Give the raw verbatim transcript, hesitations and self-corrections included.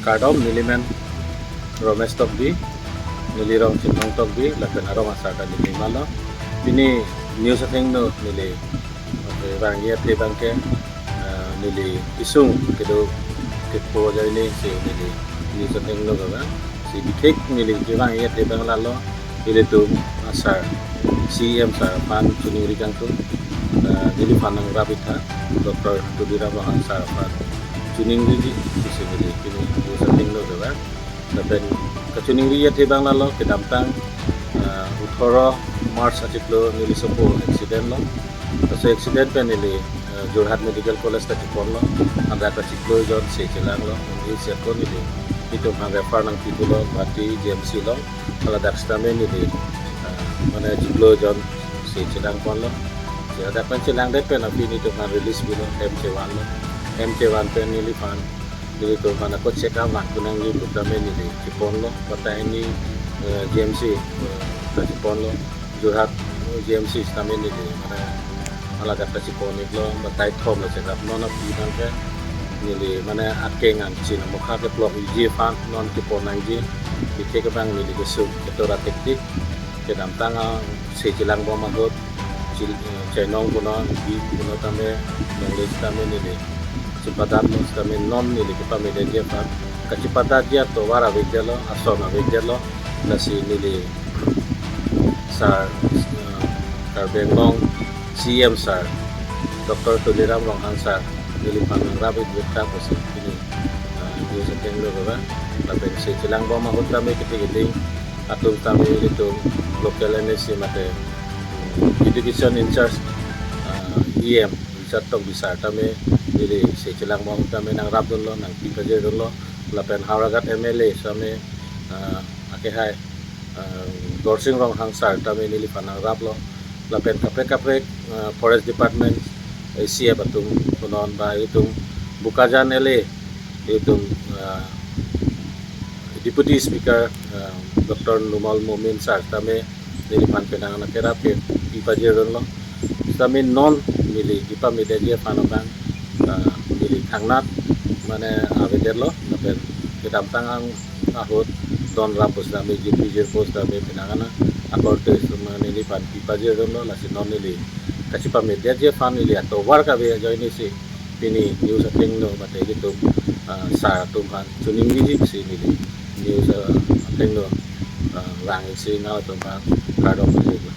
Kardom, neli men Romesh Tokbi, neli rong Chinthong Tokbi, lapen arong asar ta Nilima lo. Pini news athengno neli, eh, vangji athe abang ke, eh, neli isung kedo kepo ajoine si neli news athengno gaba. Si bithek neli kevangji athe abang lalo, ilitum asar, C E M sir aphan choningri kangtung, eh, neliphan nangrap-ik tha, Doctor Tuliram Ronghang sir aphan choningriji pusi neli pini news athengno gaba. Lapen kachoningri athe abang lalo, kedamtang, eh, othoro March achiklo neli sopo accident lo. Laso accident pen neli, eh, Jorhat Medical College kacheponlo, hadak kachiklo jon se chelanglo, neli seko neli, itum aphan refer nangpipulo, Guwahati G M C lo, hala dak sitame neli, eh, mane chiklo jon se chelangponlo. Si hadak pen chelangdet pen aphi nelitum aphan release pilo, hem chevanlo. Hem chevan pen neliphan, nelitum aphan ako check up vangkun nangji pu tame neli cheponlo, batai ni, eh, G M C, eh, kacheponlo, Jorhat, eh, G M C sitame neli, mane, hala dak kachepon-iklo, batai thom lo check up, non aphi abang ke neli, mane, akeng angchin amokha keplok-ikji aphan non chepon nangji, bithek abang neli kesung ketora tektik, kedamtang a se chelangbom ahut, chil-, eh, chainong punon, bi punon tame, nongle sitame neli chepadamlo, sitame non neli kepamedetji aphan, kachepadatji atovar avedetlo, ason avedetlo, lasi neli sir, eh, Karbi Anglong C E M sir, Doctor Tuliram Ronghang sir, neliphan nangrap-ik tha pusi pini, eh, news athengno gaba. Lapen se chelangbom ahut tame kete keding atum tame ilitum local M A C mate, mm, education in charge, ah, E M Richard Tokbi sir tame neli se chelangbom tame nangrapdunlo, nangpipajirdunlo. Lapen Howraghat M L A sitame, ah, akehai, ah, Dorsing Ronghang sir tame neliphan nangraplo. Lapen kaprek kaprek, ah, Forest Department, A C F atum punon ba itum Bokajan L A, itum, ah, Deputy Speaker, ah, Doctor Numal Momin sir tame neliphan penang nangkerap kepipajirdunlo. Sitame non neli kepamedetji aphan abang, ah, neli thangnat mane avedetlo, lapen kedamtang ahut don rap pusitame, J P jirpo sitame penang ana akorte sitame neliphan pipajirdunlo, lasi non neli kachepamedetji aphan neli atovar kave ajoine si pini news athengno mate itum, ah, sir atum aphan choningriji si neli news, ah, athengno, ah, vang-ik si nangtum aphan kardom pajirlo.